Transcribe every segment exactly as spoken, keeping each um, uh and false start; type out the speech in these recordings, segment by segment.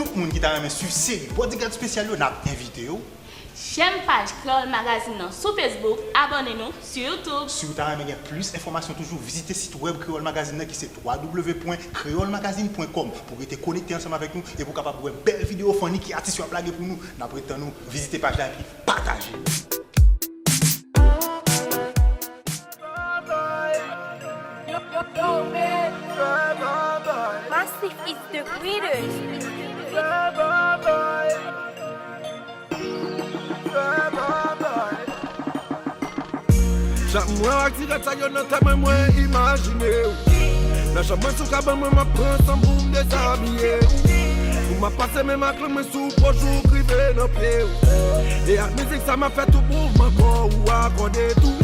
Tout moun ki ta renmen swiv seri Bodyguard Spesyal yo, n ap envite yo. J'aime paj Kreyòl Magazine nan sou Facebook, abòne nou sou YouTube. Si w ta renmen gen plis enfòmasyon toujou, vizite sit wèb Kreyòl Magazine nan ki se w w w pwen kreyòl magazine pwen kòm pou w rete konekte ansanm avèk nou epi w kapab wè bèl videyo funny ki atis yo ap lage pou nou. N ap ret tann ou, vizite paj la epi pataje. Massive is the greatest. Chak mwen ak ti rèv sa yo nan tèt mwen, mwen imajine w. Nan chanm mwen sou kabann mwen, m ap pran san m pou m dezabiye w. Pou m ap pase men m ak lang mwen sou po jouk rive nan pye w. E ak mizik sa m ap fè tout mouvman kò ou akòde tou.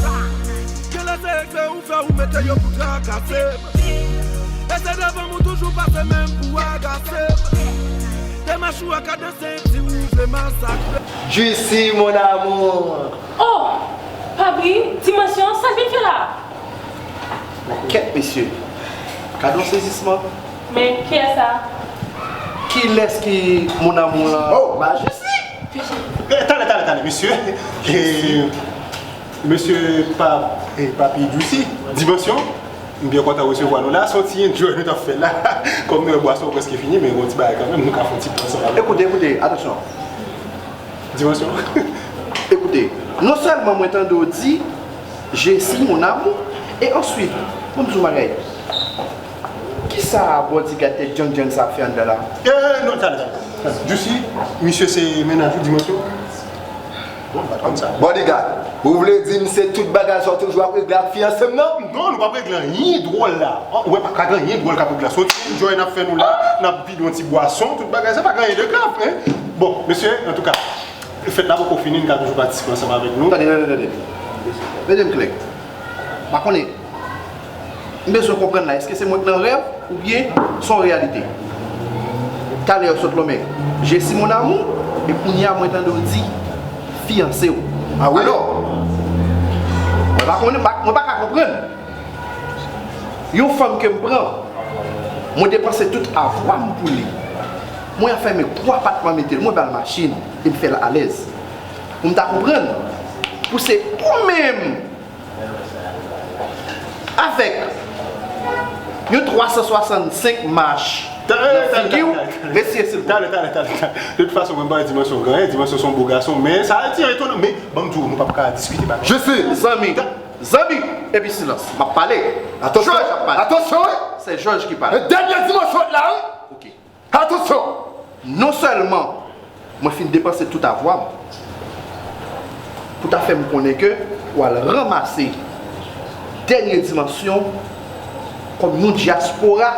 Genlè se eksprè ou fè ou mete yo pou trakase m. E se devan m ou toujou pase menm pou agase m. Demach ou ak kadans senti ou vle masakre. Juicy, mon amour. Oh! Pabri, Dimansyon, sa l vin fè la? Kèt mesye. Gade yon sezisman. Men, kiyès sa? Kilès ki mon amour lan? Oh, ba Juicy. Eh, talè, talè, talè, mesye. Eh, mesye pa, eh, Papi Juicy, Dimansyon. M byen kontan resevwa nou la. Se yon ti enjoy nou t ap fè la. Kòm nou wè bwason an prèske fini, men gen yon ti bagay kanmenm, nou ka fè yon ti pran ansanm avèk. Ekoute, ekoute, atansyon. Dimansyon. Ekoute, non sèlman mwen tande w di Juicy, mon amour, e answit, ban m di w yon bagay. Kisa bodyguard tèt djannjann sa ap fè anndan la? Eh, non, talè, talè. Juicy, misye se mennaj ou, Dimansyon. Bon, m pa t konn sa. Bodyguard, ou vle di m se tout bagay sa w toujou ap regle ak fiyanse m nan? Non, nou p ap regle anyen dwòl la. Ou wè, pa ka gen anyen dwòl k ap regle la. Se yon ti enjoy n ap fè nou la, n ap vide yon ti bwason, tout bagay sa, pa gen anyen de grav, en. Bon, mesye, antouka, fèt la poko fini, n ka toujou patisipe ansanm avèk nou. Tande, tande, tande. Mete m klè. M pa konnen. M bezwen konprann la, èske se mwen k nan rèv oubyen se yon reyalite? Talè w sot lonmen Juicy, mon amour, e kounye a mwen tande w di fiyanse w. Ah wi? Alò, mwen pa konnen, mwen pa ka konprann. Yon fanm ke m pran, mwen depanse tout avwa m pou li. Mwen fèmen twa patman mete l, mwen ba l machin, e m fè l alèz. Pou m ta konprann, pou se ou menm avèk yon twa san swasannsenk mach nan figi w, mesye, silvouplè. Talè, talè, talè, talè. De tout fason, mwen pa wè Dimansyon gen anyen. Dimansyon se yon bo gason, men sa ti etonan. Men, ban m di w, nou p ap ka diskite bagay. Juicy, zanmi, zanmi, epi silans. M ap pale. Atansyon, Jòj ap pale. Atansyon, wi. Se Jòj ki pale. Dènye Dimansyon la, wi. Ok. Atansyon! Non sèlman mwen fin depanse tout avwa m pou ta fè m konnen ke w al ranmase Dènye Dimansyon kòm yon dyaspora,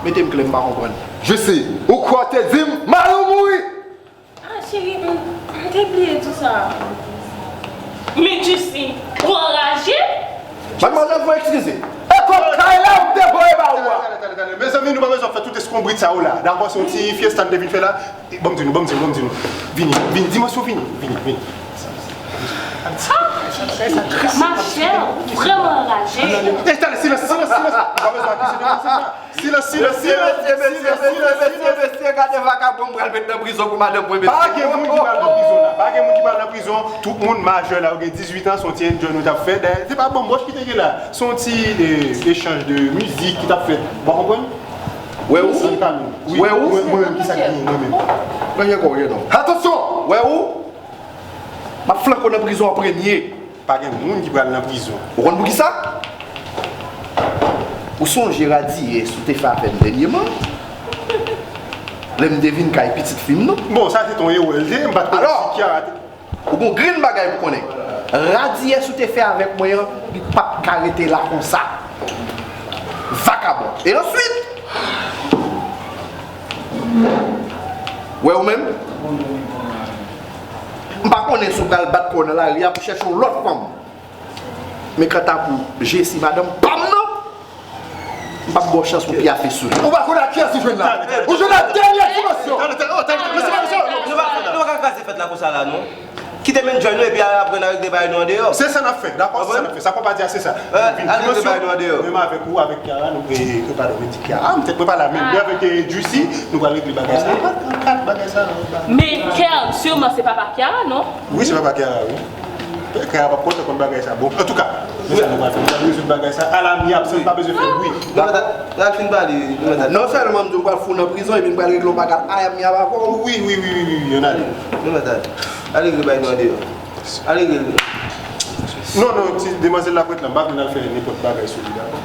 mete m klè, m pa konprann. Juicy, ou kwè w te di m mari w mouri? Ah, cheri, m, m te bliye di w sa. Men Juicy, ou anraje? Madmwazèl, fò eskize. E kòb kay la ou te voye ba ou a? Talè, talè, talè. Mezanmi, nou pa bezwen ap fè tout eskonbrit sa yo la. Dakò, se yon ti fyesta n te vin fè la. Ban m di nou, ban m di nou, ban m di nou. Vini, vini, Dimansyon, vini, vini, vini. Machè, ou vrèman anraje. Eh, talè, silans, silans, silans. Nou pa bezwen akize de moun sa. Silans, silans, silans. Mesye, mesye, mesye, mesye, mesye, gade vakabon m pral met nan prizon pou madanm mwen, mesye. Pa gen moun ki pral nan prizon la. Pa gen moun ki pral nan prizon. Tout moun majè la, yo gen dizuit an, se yon ti enjoy nou t ap fè. Dayè, se pa banbòch ki te gen la. Se yon ti, eh, echanj de mizik ki t ap fèt. Ou pa konprann? Wè ou? Ann kalme. Wi. Wè ou? Mwen, mwen menm, kisa ki gen mwen menm? Mwen gen kò, non. Atansyon! Wè ou? M ap flanke w nan prizon an premye. Pa gen moun ki pral nan prizon. Ou konn poukisa? Ou sonje radiyès ou te fè avè m dènyèman? Lè m te vin kay pitit fi m nan. Bon, sa se te yon erè l te ye, m pa t konnen si Kiara te. Ou gon grenn bagay pou konnen. Radiyès ou te fè avèk mwen an, li p ap ka rete la konsa. Vakabon. E answit, wè ou menm? M pa konnen si w pral bat kò w nan lari a pou chèche yon lòt fanm. Men kanta pou Jessie, madanm pa m nan, m p ap ba w chans pou pyafe sou li. Ou pa konn ak kiyès ou jwenn la? Ou jwenn ak Dènye Dimansyon! Talè, talè, oh, talè, talè, mesye, mesye, Nou pa, nou pa ka kraze fèt la konsa la, non. Kite m enjoy nou epi apre n a regle bagay nou andeyò. Se sa n ap fè, dakò? Se sa n ap fè. Sa konpa di a, se sa. Vin al regle bagay nou andeyò. Menm avèk ou, avèk Kiara, nou, e, e, padon, mwen di Kiara. Ah, m tèt mwen pale la menm. Mwen avèk, e, Juicy, nou pral regle bagay sa. An kat bagay sa. Men Kern, siman se papa Kiara, non? Wi, se papa Kiara, wi. Kiara p ap kontan konn bagay sa. Bon, antouka, se sa nou pral fè. Nou pral rezoud bagay sa alamyab, san n pa bezwen fè bri. Nou mèt al fin pale, nou mèt al. Non sèlman m di w pral fout nan prizon, epi m pral regle yon bagay alamyab avè w. Wi, wi, wi, wi, wi, wi, ann ale. Nou mèt al. Ale regle bagay nou andeyò. Ale regle. Non, non, ti demwazèl la prèt la, m pa vin al fè nenpòt bagay sou li, dakò?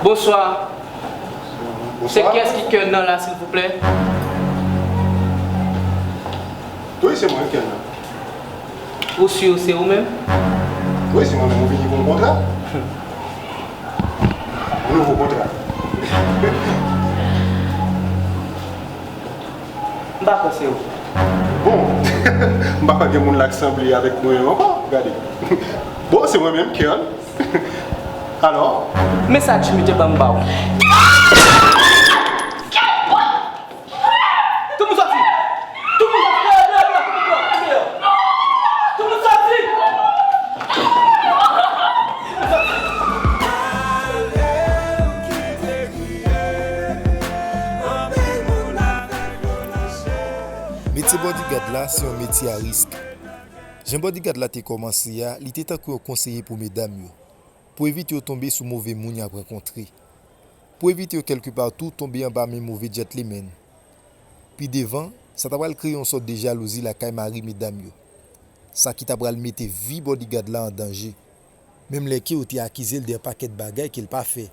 Bonswa. Se kiyès ki Kern nan la, silvouplè? Wi, se mwen, Kern nan. Ou si se ou menm? Wi, se mwen menm. Ou vini pou yon kontra? Yon nouvo kontra. M pa kwè se ou. Bon, m pa kwè gen moun la k sanble avèk mwen ankò. Gade. Bon, se mwen menm, Kern. Alò? Men sa Jimmy te ban m ba w. Tout moun sòti! Tout moun sòti! Deyò, deyò, deyò, tout moun deyò! Tout moun sòti! Metye bodyguard la se yon metye a risk. Jan bodyguard la te kòmanse a, li te tankou yon konseye pou medam yo, pou evite yo tonbe sou move moun y ap rankontre, pou evite yo kèlkepa tou tonbe anba men move gentleman. Pi devan, sa ta pral kreye yon sòt de jalouzi lakay mari medam yo, sa ki ta pral mete vi bodyguard la an danje, menm lè ke yo te akize l de yon pakèt bagay ke l pa fè.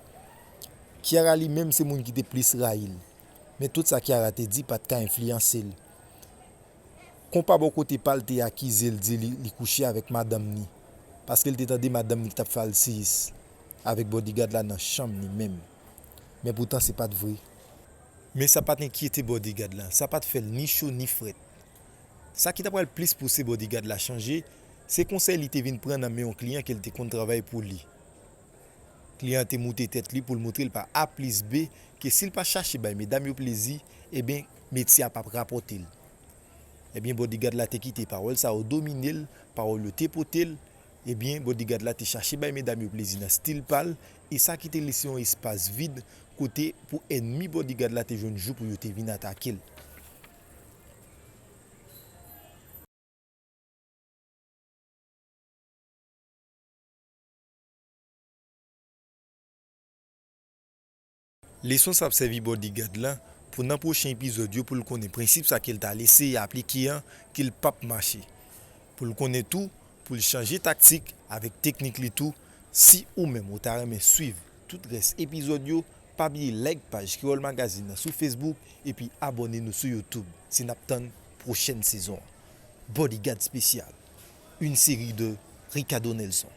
Kiara li menm se moun ki te plis rayi l, men tout sa Kiara te di pa t ka enfliyanse l. Konpa bò kote pa l te akize l, di li, li kouche avèk madanm ni, paske l te tande madanm ni ki t ap fè al seyis avèk bodyguard la nan chanm ni menm. Men poutan se pa t vre. Men sa pa t enkyete bodyguard la, sa pa t fè l ni cho ni frèt. Sa ki ta pral plis pouse bodyguard la chanje, se konsèy li te vin pran nan men yon kliyan ke l te konn travay pou li. Kliyan an te moute tèt li pou l montre l pa A plis B, ke si l pa chache bay medam yo plezi, ebyen, metye a p ap rapòte l. Ebyen, bodyguard la te kite pawòl sa yo domine l, pawòl yo te pote l. Ebyen, bodyguard la te chache bay medam yo plezi nan stil pa l, e sa ki te lese yon espas vid kote pou ènmi bodyguard la te jwenn jou pou yo te vin atake l. Leson sa ap sèvi bodyguard la pou nan pwochen epizòd yo pou l konnen prensip sa ke l t al eseye aplike an, ke l p ap mache. Pou l konnen tou, pou l chanje taktik avèk teknik li tou, si ou menm ou ta renmen swiv tout rès epizòd yo, pa bliye like paj Kreyòl Magazine nan sou Facebook epi abòne nou sou YouTube. Se n ap tann pwochèn sezon an. Bodyguard Spécial, une série de Ricardo Nelson.